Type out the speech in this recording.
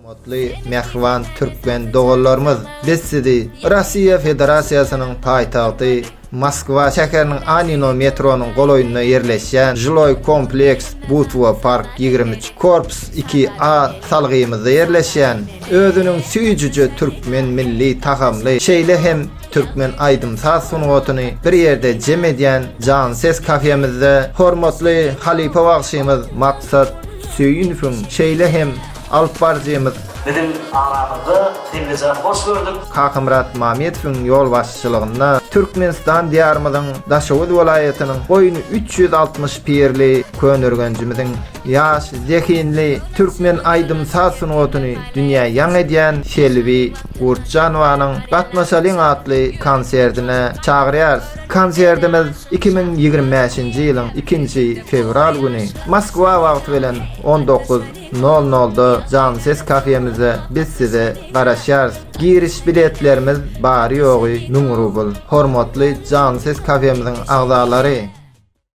Hormatly mähriban türkmen doganlarymyz, biz sizi Russiýa Federasiýasynyň paýtagty Moskwa şäheriniň Anino metronyň golaýynda ýerleşýän Žiloý kompleks Butowo park 23 korpus 2 A salgymyzda ýerleşýän özüniň süýjüje türkmen milli tagamly şeýle hem türkmen aýdym-saz sungatyny bir ýerde jem edýän Jan Ses kafemizde hormatly halypa bagşymyz Maksat Söýünowyň şeýle hem alyp baryjymyz Biziň aramyzda Selbijan hoş gördük. Kakamyrat Mamedowyň ýolbaşçylygynda Türkmenistan Diýarymyzyň Daşoguz welaýatynyň goýny 360 pirli Köneürgenjimiziň ýaş zehinli türkmen aýdym-saz sungatyny dünýä ýaň edýän Selbi Gurtjanowanyň Gatnaşalyň atly konserdine çagyrýarys. Konserdimiz 2025-nji ýylyň ikinji fewral güni Moskwa wagty bilen 19. Nol nolda Janly ses kafemizde biz size garaşýarys. Giriş biletlerimiz bary ýogy 1000 rubl. Hormatly Janly ses kafemiziň agzalary!